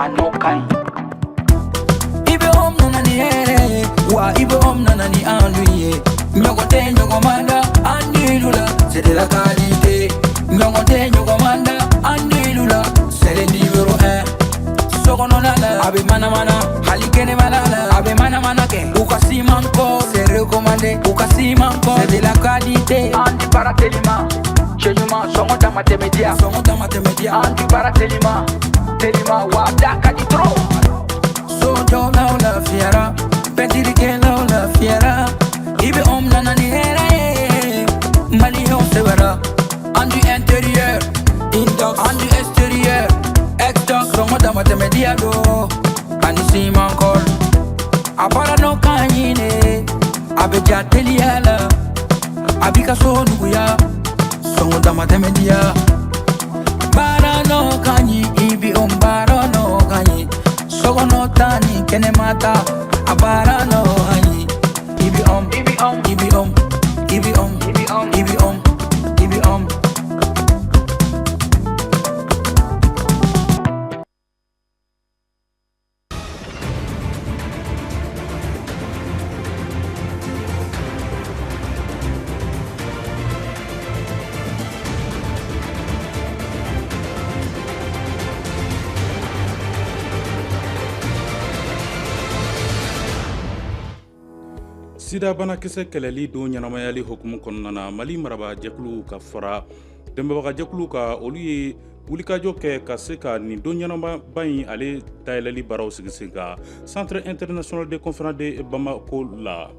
A nɔ ka ɲi. IBM nana ni hɛrɛ ye wa, IBM nana ni enduit ye. Ɲɔgɔn tɛ ɲɔgɔn man da enduit la, c'est de la qualité. Ɲɔgɔn tɛ ɲɔgɔn man da enduit la, c'est le numéro 1. Sokɔnɔna la, a bɛ manamana, hali kɛnɛmana la, a bɛ manamana kɛ. U ka ciment ko, c'est recommandé. U ka ciment ko, c'est de la qualité. Enduit baara telima, cɛ ɲuman, sɔngɔ dama tɛmɛ diya, sɔngɔ dama tɛmɛ diya. Enduit baara telima telima wa, da ka di trop. Sojɔlaw lafiyara, pɛntirikɛlaw lafiyara. IBM nana ni hɛrɛ ye, maliyɛnw sɛbɛra. Enduit intérieur inox, enduit extérieur extox, sɔngɔ dama tɛmɛ diya do ani ciment colle. A baara nɔ ka ɲi de, a bɛ ja teliya la, a b'i ka so nuguya, sɔngɔ dama tɛmɛ diya. Baara nɔ ka ɲi, IBM baara nɔ ka ɲi. Sokɔnɔ ta ni kɛnɛma ta, a baara nɔ ka ɲi. IBM, IBM, IBM, IBM, IBM, IBM. Sida banakisɛ kɛlɛli don ɲɛnamayali hukumu kɔnɔna na, Mali marabajɛkulu ka fara dɛmɛbagajɛkulu kan, olu ye wulikajɔ kɛ ka se ka nin don ɲɛnamaba in ale dayɛlɛli baaraw sigi sen kan Centre international de conférence de Bamako la.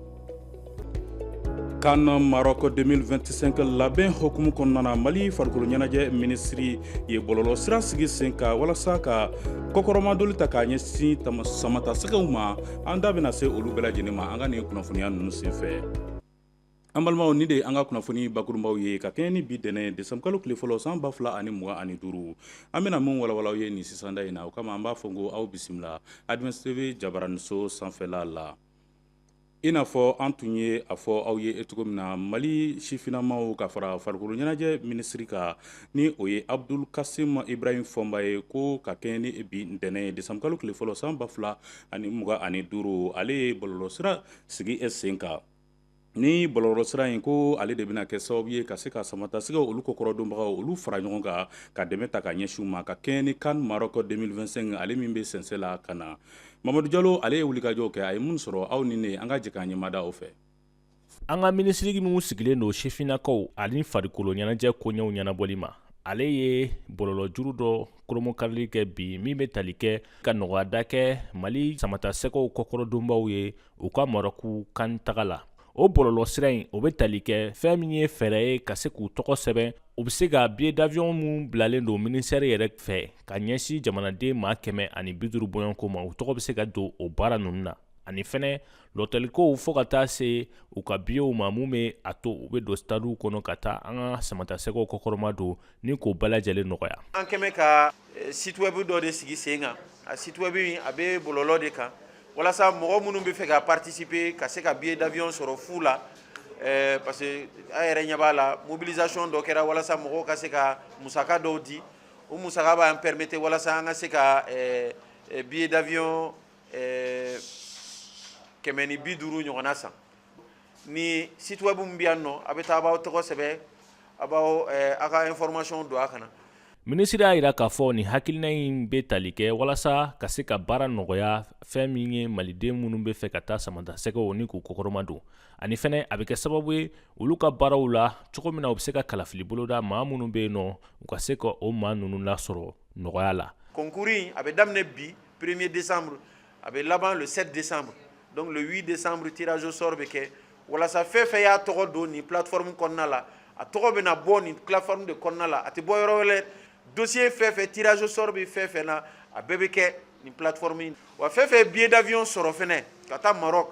CAN Maroc 2025 labɛn hukumu kɔnɔna na, Mali farikolo ɲɛnajɛ minisiri ye bɔlɔlɔ sira sigi sen kan walasa ka kɔkɔrɔmadoli ta k'a ɲɛsin samatasɛgɛw ma. An da bɛna se olu bɛɛ lajɛlen ma an ka nin kunnafoniya ninnu senfɛ. An balimaw, nin de ye an ka kunnafoni bakurunbaw ye ka kɛɲɛ ni bi dɛnɛ décembre kalo tile fɔlɔ san 2025. An bɛna mun walawala aw ye nin sisanda in na? O kama an b'a fɔ ko aw bisimila ADEMS TV jabaraniso sanfɛla la. I n'a fɔ an tun ye a fɔ aw ye cogo min na, Mali sifinnamaw ka fara farikolo ɲɛnajɛ minisiri kan, ni o ye Abdul Kasim Ibrahim Fɔnba ye, ko ka kɛɲɛ ni bi ntɛnɛn ye décembre kalo tile fɔlɔ san 2025, ale ye bɔlɔlɔsira sigi sen kan. Ni bɔlɔlɔsira in, ko ale de bɛna kɛ sababu ye ka se ka samatasɛgɛw olu kɔkɔrɔdonbagaw olu fara ɲɔgɔn kan ka dɛmɛ ta ka ɲɛsin u ma ka kɛɲɛ ni CAN Maroc 2025 ale min bɛ sɛnsɛn la ka na. Mamadu Jalo, ale ye wulikajɔw kɛ, a ye mun sɔrɔ? Aw ni ne, an ka jɛ k'an ɲɛmada o fɛ. An ka minisiri minnu sigilen don sifinnakaw ani farikolo ɲɛnajɛ koɲɛw ɲɛnabɔli ma, ale ye bɔlɔlɔjuru dɔ koromokarili kɛ bi min bɛ tali kɛ ka nɔgɔyada kɛ Mali samatasɛgɛw kɔkɔrɔdonbaw ye u ka Marɔku CAN taga la. O bɔlɔlɔ sira in, o bɛ tali kɛ fɛn min ye fɛɛrɛ ye ka se k'u tɔgɔ sɛbɛn, u bɛ se ka billet d'avion min bilalen don ministère yɛrɛ fɛ ka ɲɛsin jamanaden maa 150 bɔɲɔgɔnko ma, u tɔgɔ bɛ se ka don o baara ninnu na, ani fɛnɛ lɔtɛlikow fo ka taa se u ka biyew ma, mun bɛ a to u bɛ don stadiw kɔnɔ ka taa an ka samatasɛgɛw kɔkɔrɔma don ni k'o bɛɛ lajɛlen nɔgɔya. An kɛmɛ ka site web dɔ de sigi sen kan. A site web in, a bɛ bɔlɔlɔ de kan walasa mɔgɔ minnu bɛ fɛ ka participer ka se ka billet d'avion sɔrɔ fu la, parce que an yɛrɛ ɲɛ b'a la, mobilisation dɔ kɛra walasa mɔgɔw ka se ka musaka dɔw di. O musaka b'an permettre walasa an ka se ka billet d'avion 150 ɲɔgɔnna san. Ni site web min bɛ yan nɔ, a bɛ taa, a b'aw tɔgɔ sɛbɛn, a b'aw aw ka information don a kana. Minisiri y'a jira k'a fɔ nin hakilina in bɛ tali kɛ walasa ka se ka baara nɔgɔya fɛn min ye maliden minnu bɛ fɛ ka taa samatasɛgɛw ni k'u kɔkɔrɔma don, ani fɛnɛ a bɛ kɛ sababu ye olu ka baaraw la cogo min na u bɛ se ka kalafili boloda maa minnu bɛ yen nɔ, u ka se ka o maa ninnu lasɔrɔ nɔgɔya la. Concours in, a bɛ daminɛ bi 1er décembre, a bɛ laban le 7 décembre. Donc le 8 décembre, tirage au sort bɛ kɛ walasa fɛn fɛn y'a tɔgɔ don nin plateforme kɔnɔna la, a tɔgɔ bɛna bɔ nin plateforme de kɔnɔna la, a tɛ bɔ yɔrɔ wɛrɛ. Dossier fɛn fɛn, tirage au sort bɛ fɛn fɛn na, a bɛɛ bɛ kɛ nin plateforme in. Wa fɛn fɛn ye billet d'avion sɔrɔ fɛnɛ ka taa Maroc,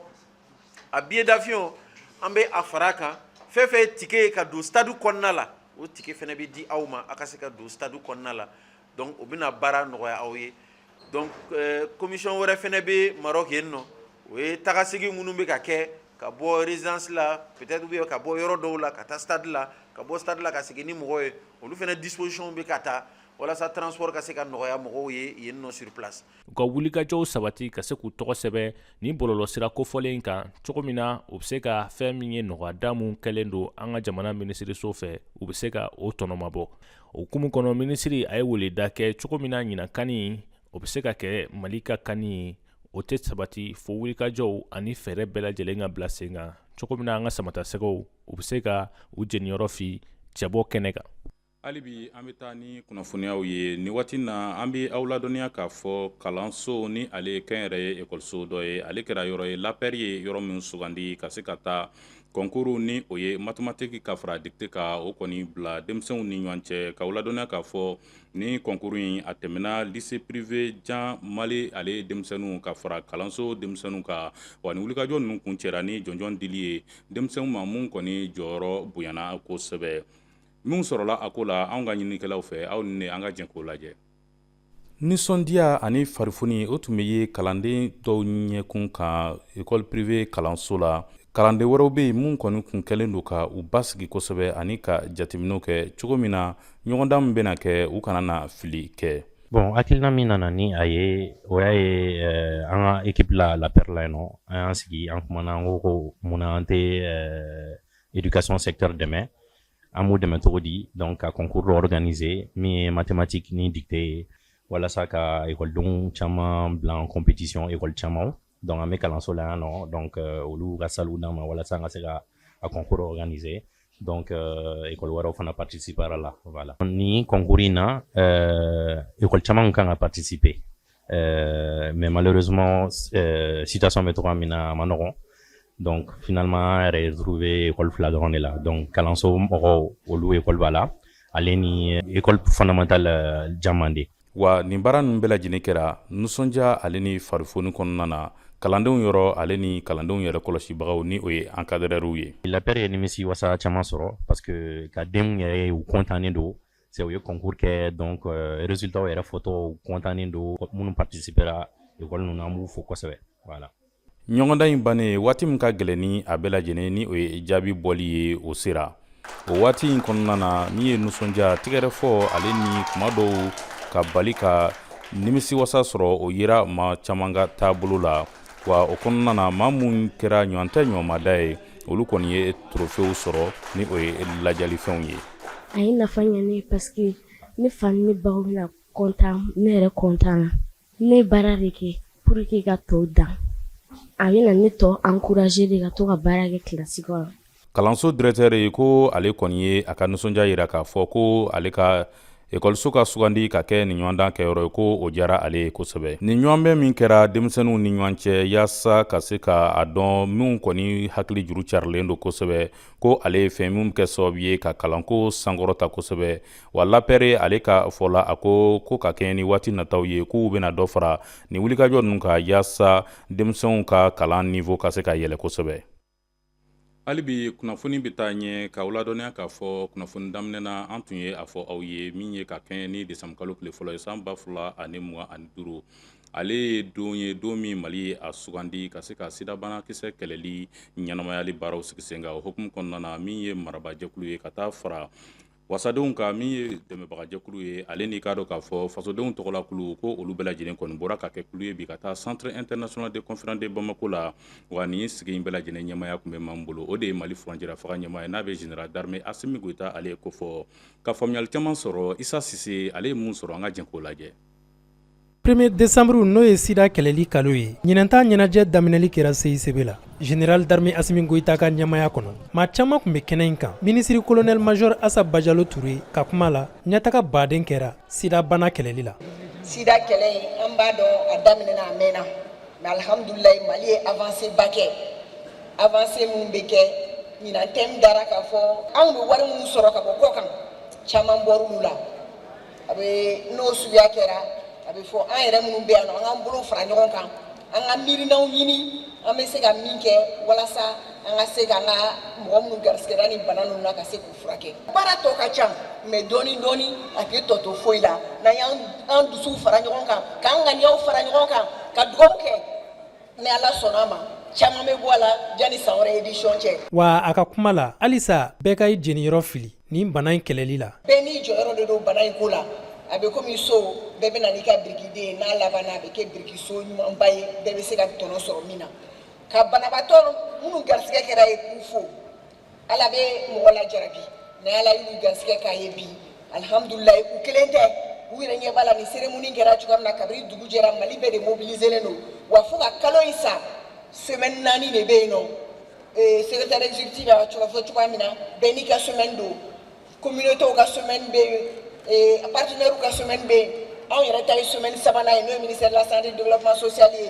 a billet d'avion, an bɛ a fara a kan. Fɛn fɛn ye ticket ye ka don stade kɔnɔna la, o ticket fɛnɛ bɛ di aw ma, a ka se ka don stade kɔnɔna la. Donc o bɛna baara nɔgɔya aw ye. Donc commission wɛrɛ fɛnɛ bɛ Maroc yen nɔ, o ye tagasegin minnu bɛ ka kɛ ka bɔ résidence la peut-être, ou bien ka bɔ yɔrɔ dɔw la ka taa stade la, ka bɔ stade la ka segin ni mɔgɔ ye, olu fɛnɛ disposition bɛ ka ta. Walasa transport ka se ka nɔgɔya mɔgɔw ye yen nɔ sur place. U ka wulikajɔw sabati ka se k'u tɔgɔ sɛbɛn nin bɔlɔlɔsira kofɔlen in kan cogo min na u bɛ se ka fɛn min ye nɔgɔyada min kɛlen don an ka jamana minisiriso fɛ, u bɛ se ka o tɔnɔmabɔ. O hukumu kɔnɔ, minisiri a ye weleda kɛ cogo min na ɲinan CAN o bɛ se ka kɛ Mali ka CAN ye, o tɛ sabati fo wulikajɔw ani fɛɛrɛ bɛɛ lajɛlen ka bila sen kan cogo min na an ka samatasɛgɛw u bɛ se ka u jeniyɔrɔ fin cɛbɔ kɛnɛ kan. Hali bi an bɛ taa ni kunnafoniyaw ye nin waati na. An bɛ aw ladɔnniya k'a fɔ kalanso ni ale ye kɛnyɛrɛye ekɔliso dɔ ye, ale kɛra yɔrɔ ye l'APR ye yɔrɔ min sugandi ka se ka taa concours ni o ye mathématique ka fara dictée kan, o kɔni bila denmisɛnw ni ɲɔgɔn cɛ. K'aw ladɔnniya k'a fɔ ni concours in a tɛmɛna lycée privé Jean Mali ale denmisɛnninw ka fara kalanso denmisɛnninw kan. Wa ni wulikajɔ ninnu kuncɛra ni jɔnjɔn dili ye denmisɛnw ma, mun kɔni jɔyɔrɔ bonyana kosɛbɛ. Minnu sɔrɔla a ko la anw ka ɲininikɛlaw fɛ, aw ni ne an ka jɛ k'o lajɛ. Nisɔndiya ani farifoni, o tun bɛ ye kalanden dɔw ɲɛkun kan école privée kalanso la. Kalanden wɛrɛw bɛ yen minnu kɔni kun kɛlen don ka u basigi kosɛbɛ ani ka jateminɛw kɛ cogo min na ɲɔgɔndan min bɛna kɛ, u kana na fili kɛ. Bon, hakilina min nana ni a ye, o y'a ye an ka équipe la, l'APR la yen nɔ, an y'an sigi, an kumana, an ko ko munna an tɛ éducation secteur dɛmɛ? An b'u dɛmɛ cogo di? Donc ka concours dɔ organiser min ye mathématique ni dictée ye, walasa ka ekɔlidenw caman bila en compétition, école caman. Donc an bɛ kalanso la yan nɔ, donc olu ka salle d'an ma walasa an ka se ka a concours organiser. Donc école wɛrɛw fana participera la. Voilà, ni concours in na, école caman kan ka participer, mais malheureusement situation bɛ cogoya min na, a ma nɔgɔn. Donc finalement an yɛrɛ retrouvé école fila dɔrɔn de la. Donc kalanso mɔgɔw, olu école b'a la, ale ni école fondamentale Jamande. Wa nin baara ninnu bɛɛ lajɛlen kɛra nisɔndiya ale ni farifoni kɔnɔna na kalandenw yɔrɔ, ale ni kalandenw yɛrɛ kɔlɔsibagaw ni o ye encadreurs ye. L'APR ye nimisi wasa caman sɔrɔ parce que ka denw yɛrɛ ye, u content don. C'est u ye concours kɛ, donc résultat yɛrɛ fɔtɔ, u content don. Minnu participera école ninnu, an b'u fo kosɛbɛ, voilà. Ɲɔgɔndan in bannen, waati min ka gɛlɛn ni a bɛɛ lajɛlen ni o ye jaabi bɔli ye, o sera. O waati in kɔnɔna na, min ye nisɔndiya, tigɛrɛ fɔ ale ni kuma dɔw ka bali ka nimisi wasa sɔrɔ, o yera maa caman ka taabolo la. Wa o kɔnɔna na, maa mun kɛra ɲɔgɔn tɛ ɲɔgɔnmada ye, olu kɔni ye trophée sɔrɔ ni o ye lajalifɛnw ye. A ye nafa ɲɛ ne ye parce que ne fa ni ne baw bɛna content, ne yɛrɛ content na. Ne ye baara de kɛ pour que ka tɔw dan. A bɛna ne tɔ encourager de ka to ka baara kɛ kilasi kɔnɔ. Kalanso directeur ye ko ale kɔni ye a ka nisɔndiya yira k'a fɔ ko ale ka ekɔliso ka sugandi ka kɛ nin ɲɔgɔndan kɛyɔrɔ ye, ko o diyara ale ye kosɛbɛ. Nin ɲɔgɔnbɛn min kɛra denmisɛnninw ni ɲɔgɔn cɛ yaasa ka se ka a dɔn minnu kɔni hakili juru carilen don kosɛbɛ, ko ale ye fɛn min kɛ sababu ye ka kalanko sankɔrɔta kosɛbɛ. Wa l'APR ale ka fɔ la, a ko ko ka kɛɲɛ ni waati nataw ye, k'u bɛna dɔ fara nin wulikajɔ ninnu kan yaasa denmisɛnw ka kalan niveau ka se ka yɛlɛ kosɛbɛ. Hali bi kunnafoni bɛ taa ɲɛ k'aw ladɔnniya k'a fɔ kunnafoni daminɛ na, an tun ye a fɔ aw ye min ye ka kɛɲɛ ni desanburukalo tile fɔlɔ ye san 2025, ale ye don ye, don min Mali ye a sugandi ka se ka sidabanakisɛ kɛlɛli ɲɛnamayali baaraw sigi sen kan. O hukumu kɔnɔna na, min ye marabaajɛkulu ye ka taa fara wasadenw kan, min ye dɛmɛbagajɛkulu ye, ale n'i k'a dɔn k'a fɔ fasodenw tɔgɔlakulu, ko olu bɛɛ lajɛlen kɔni bɔra ka kɛ kulu ye bi ka taa Centre international de conférence de Bamako la. Wa nin sigi in bɛɛ lajɛlen ɲɛmaya tun bɛ maa min bolo, o de ye Mali furancɛla fanga ɲɛmaa ye, n'a bɛ général d'armée Asimi Goyita. Ale ye ko fɔ ka faamuyali caman sɔrɔ. Isa Sise ale ye mun sɔrɔ? An ka jɛ k'o lajɛ. 1er décembre, n'o ye sida kɛlɛli kalo ye, ɲinɛnta ɲɛnajɛ daminɛli kɛra CICB la, général d'armée Asimi Goyita ka ɲɛmaya kɔnɔ. Maa caman tun bɛ kɛnɛ in kan. Minisiri colonel major Asa Bajalo Ture ka kuma la, ɲɛtaga baden kɛra sida bana kɛlɛli la. Sida kɛlɛ in, an b'a dɔn a daminɛna, a mɛnna, mais alhamdulilayi, Mali ye avancée ba kɛ. Avancée min bɛ kɛ ɲinan, thème dara k'a fɔ anw bɛ wari minnu sɔrɔ ka bɔ kɔ kan, caman bɔr'olu la. A bɛ n'o suguya kɛra, a bɛ fɔ an yɛrɛ minnu bɛ yan nɔ, an k'an bolo fara ɲɔgɔn kan, an ka miirinaw ɲini an bɛ se ka min kɛ walasa an ka se k'an ka mɔgɔ minnu garisigɛra ni bana ninnu na, ka se k'u furakɛ. Baara tɔ ka ca, mais dɔɔni dɔɔni, a tɛ tɔ to foyi la n'an y'an dusuw fara ɲɔgɔn kan, k'an ŋaniyaw fara ɲɔgɔn kan, ka dugawu kɛ. Ni Ala sɔnna a ma, caman bɛ bɔ a la janni san wɛrɛ édition cɛ. Wa a ka kuma la, halisa bɛɛ ka i jeniyɔrɔ fili nin bana in kɛlɛli la. Bɛɛ n'i jɔyɔrɔ de don bana in ko la. A bɛ komi so, bɛɛ bɛ na n'i ka birikiden ye, n'a labanna a bɛ kɛ birikiso ɲumanba ye, bɛɛ bɛ se ka tɔnɔ sɔrɔ min na. Ka banabaatɔ minnu garisigɛ kɛra ye k'u fo. Ala bɛ mɔgɔ lajarabi, ni Ala y'u garisigɛ k'a ye bi, alihamudulilayi, u kelen tɛ. U yɛrɛ ɲɛ b'a la ni cérémonie kɛra cogoya min na, kabini dugu jɛra, Mali bɛɛ de mobiliselen don. Wa fo ka kalo in sa, semaine 4 de bɛ yen nɔ. Secrétaire exécutif y'a fɔ cogoya min na, bɛɛ n'i ka semaine don. Communauté ka semaine bɛ yen, partenaire ka semaine bɛ yen, anw yɛrɛ ta ye semaine sabanan ye, n'o ye ministère de la Santé et du Développement social ye.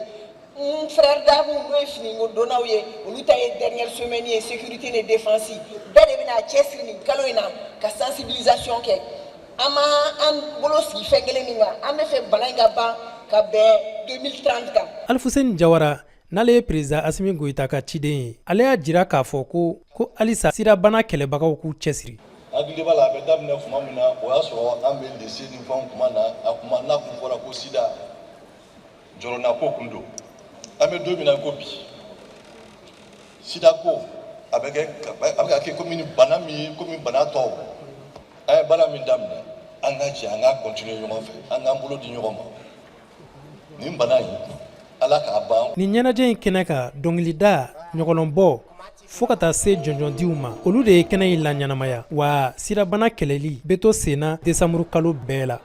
N frère d'armes, n'o ye finikodonnaw ye, olu ta ye dernière semaine ye, sécurité ni défense. Bɛɛ de bɛna cɛsiri nin kalo in na ka sensibilisation kɛ. An ma an bolo sigi fɛn kelen min kan, an bɛ fɛ bana in ka ban ka bɛn 2030 kan. Alifuseni Jawara, n'ale ye président Asimi Goyita ka ciden ye, ale y'a jira k'a fɔ ko halisa sidabana kɛlɛbagaw k'u cɛsiri. Hakili b'a la, a bɛ daminɛ tuma min na, o y'a sɔrɔ an bɛ lycée ni fɛnw tuma na. A kuma n'a kun fɔra ko sida, jɔrɔna ko kun don. An bɛ don min na ko bi, sida ko a bɛ kɛ, a bɛ ka kɛ komi bana min, komi bana tɔw. An ye baara min daminɛ, an ka jɛ an ka continuer ɲɔgɔn fɛ, an k'an bolo di ɲɔgɔn ma. Nin bana in, Ala k'a ban. Nin ɲɛnajɛ in kɛnɛ kan, dɔnkilida, ɲɔgɔlɔnbɔ, fo ka taa se jɔnjɔndiw ma, olu de ye kɛnɛ in laɲɛnamaya. Wa sidabana kɛlɛli bɛ to sen na desanburu kalo bɛɛ la.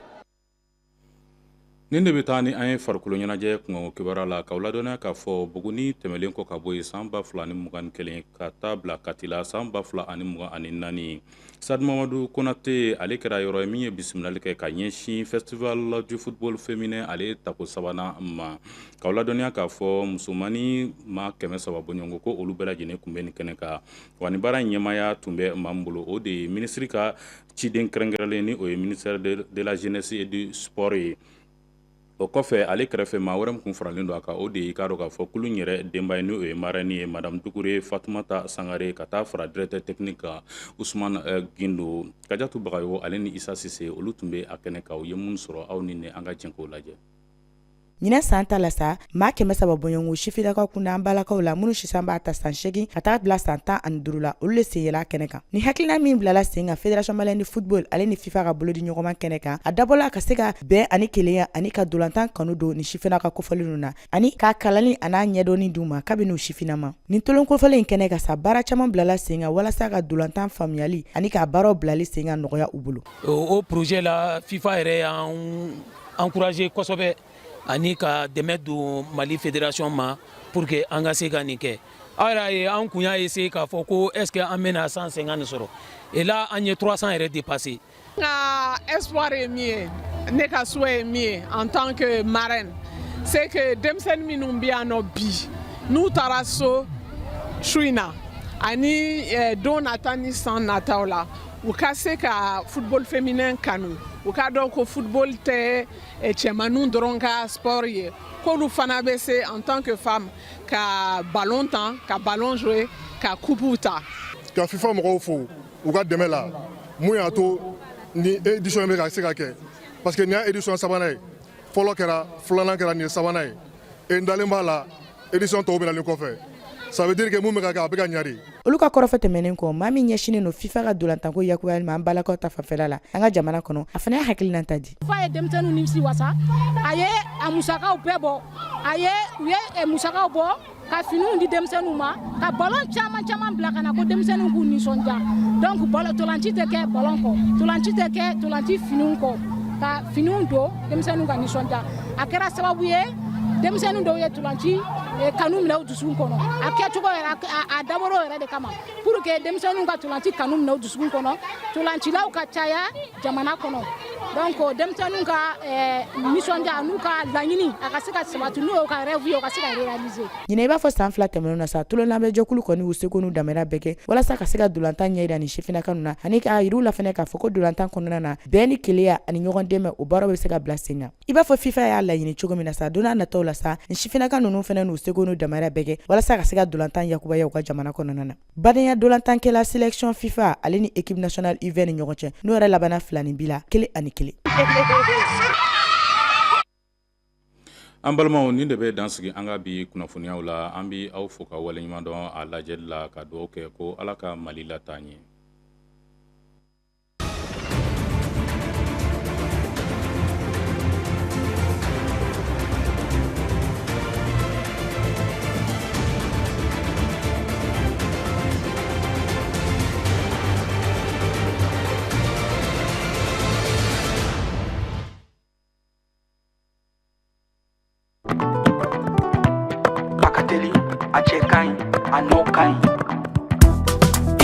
Nin de bɛ taa ni an ye farikolo ɲɛnajɛ kungo kibaruya la, k'aw ladɔnniya k'a fɔ Buguni tɛmɛlen kɔ ka bɔ yen san 2021 ka taa bila Kati la san 2024, Stade Mamadu Konate, ale kɛra yɔrɔ ye min ye bisimilali kɛ ka ɲɛsin Festival du football féminin, ale tako sabanan ma. K'aw ladɔnniya k'a fɔ musomannin maa 300 bɔɲɔgɔnko, ko olu bɛɛ lajɛlen tun bɛ nin kɛnɛ kan. Wa nin baara in ɲɛmaaya tun bɛ maa min bolo, o de ye minisiri ka ciden kɛrɛnkɛrɛnlen, ni o ye ministère de la Jeunesse et du Sport ye. O kɔfɛ, ale kɛrɛfɛ, maa wɛrɛ min kun faralen don a kan, o de ye, i k'a dɔn k'a fɔ, kulu in yɛrɛ denba ye, ni o ye marraine ye, madame Dukure Fatumata Sangare, ka taa fara directeur technique kan, Usumani Gindo. Kajatu Bagayogo ale ni Isa Sise, olu tun bɛ a kɛnɛ kan. U ye mun sɔrɔ, aw ni ne, an ka jɛn k'o lajɛ. Ɲinɛ san ta la sa, maa 300 bɔɲɔgɔnko sifinakaw kunda an balakaw la, minnu sisan b'a ta san 8 ka taa bila san 15 la, olu le sen yɛlɛ a kɛnɛ kan. Ni hakilina min bilala sen kan Fédération malienne de football ale ni FIFA ka bolodi ɲɔgɔnma kɛnɛ kan, a dabɔla ka se ka bɛn ani kelenya ani ka dolantan kanu don ni sifinaka kofɔlen ninnu na, ani k'a kalanni an'a ɲɛdɔnni d'u ma kabini u sifinama. Nin tolon kofɔlen in kɛnɛ kan sa, baara caman bilala sen kan walasa ka dolantan faamuyali ani k'a baaraw bilali sen kan nɔgɔya u bolo. O projet la, FIFA yɛrɛ y'an encouragé kosɛbɛ ani ka dɛmɛ don Mali fédération ma pour que an ka se ka nin kɛ. Aw yɛrɛ ye, an kun y'a essayer k'a fɔ ko est ce que an bɛna 150 sɔrɔ, et là an ye 300 yɛrɛ dépassé. N ka espoir ye min ye, ne ka souhait ye min ye en tant que marraine, c'est que denmisɛnnin minnu bɛ yan nɔ bi, n'u taara so su in na ani don nata ni san nataw la, u ka se ka football féminin kanu, u ka dɔn ko football tɛ cɛmaninw dɔrɔn ka sport ye, k'olu fana bɛ se en tant que femme ka ballon tan, ka ballon jouer, ka coupe ta. Ka FIFA mɔgɔw fo u ka dɛmɛ la mun y'a to ni édition bɛ ka se ka kɛ, parce que nin y'a édition sabanan ye. Fɔlɔ kɛra, filanan kɛra, nin ye sabanan ye. Et n dalen b'a la, édition tɔw bɛ nalen kɔfɛ, ça veut dire que mun bɛ ka kɛ, a bɛ ka ɲa de. Olu ka kɔrɔfɔ tɛmɛnen kɔ, maa min ɲɛsinen don FIFA ka dolantanko yakuyali ma an balakaw ta fanfɛla la an ka jamana kɔnɔ, a fana ye hakilina ta di. Fa ye denmisɛnninw nimisi wasa. A ye a musakaw bɛɛ bɔ, a ye u ye musakaw bɔ ka finiw di denmisɛnninw ma, ka ballon caman caman bila ka na ko denmisɛnninw k'u nisɔndiya. Donc tolanci tɛ kɛ ballon kɔ, tolanci tɛ kɛ tolanci finiw kɔ, ka finiw don denmisɛnninw ka nisɔndiya. A kɛra sababu ye denmisɛnnin dɔw ye tolanci kanu minɛ u dusukun kɔnɔ. A kɛcogo yɛrɛ, a dabɔra o yɛrɛ de kama, pour que denmisɛnninw ka tolanci kanu minɛ u dusukun kɔnɔ, tolancilaw ka caya jamana kɔnɔ. Donc denmisɛnninw ka nisɔndiya n'u ka laɲini, a ka se ka sabati, n'o y'u ka rêve ye, o ka se ka réaliser. Ɲinɛ, i b'a fɔ san 2 tɛmɛnenw na sa, tolon labɛnjɛkulu kɔni y'u seko n'u damira bɛɛ kɛ walasa ka se ka dolantan ɲɛ yira nin sifinnaka ninnu na, ani k'a yir'u la fɛnɛ k'a fɔ ko dolantan kɔnɔna na, bɛn ni kelenya ani ɲɔgɔn dɛmɛ, o baaraw bɛ se ka bila sen kan, i b'a fɔ FIFA y'a laɲini cogo min na sa. Don n'a nataw la sa, nin sifinnaka ninnu fɛnɛ n'u seko n'u damira bɛɛ kɛ walasa ka se ka dolantan yakubaya u ka jamana kɔnɔna na. Badenya dolantankɛla sélection FIFA ale ni équipe nationale U20 ni ɲɔgɔn cɛ, n'o yɛrɛ labanna 2 ni bi la, 1-1. An balimaw, nin de bɛ dan sigi an ka bi kunnafoniyaw la. An bɛ aw fo ka waleɲuman dɔn a lajɛli la, ka dugawu kɛ ko Ala ka Mali lataa ɲɛ. A ka teli, a cɛ ka ɲi, a nɔ ka ɲi.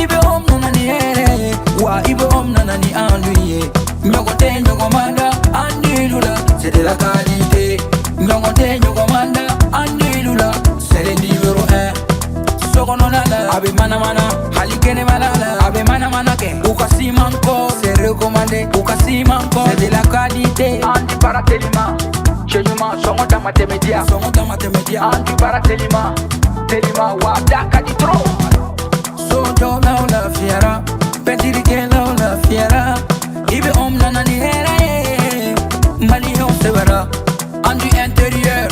IBM nana ni hɛrɛ ye, wa IBM nana ni enduit ye. Ɲɔgɔn tɛ ɲɔgɔn ma da enduit la, c'est de la qualité. Ɲɔgɔn tɛ ɲɔgɔn ma da enduit la, c'est le numéro 1. Sokɔnɔna la, a bɛ manamana, hali kɛnɛmana la, a bɛ manamana kɛ. U ka ciment ko, c'est recommandé. U ka ciment ko, c'est de la qualité. An di baara telima, cɛ ɲuman, sɔngɔ dama tɛmɛ diya, sɔngɔ dama tɛmɛ diya. An di baara telima, telima, wa da ka di trop. Sojɔlaw lafiyara, pɛntirikɛlaw lafiyara. IBM nana ni hɛrɛ ye, maliyɛnw sɛbɛra. Enduit intérieur,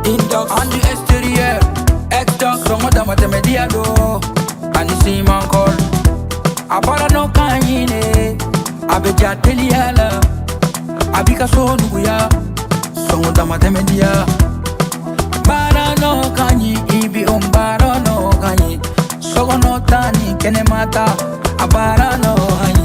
inox, enduit extérieur, extox, sɔngɔ dama tɛmɛ diya don, ani ciment colle. A baara nɔ ka ɲi ne, a bɛ ja teliya la, a b'i ka so nuguya, sɔngɔ dama tɛmɛ diya. Baara nɔ ka ɲi, IBM baara nɔ ka ɲi, sokɔnɔ ta ni kɛnɛma ta, a baara nɔ ka ɲi.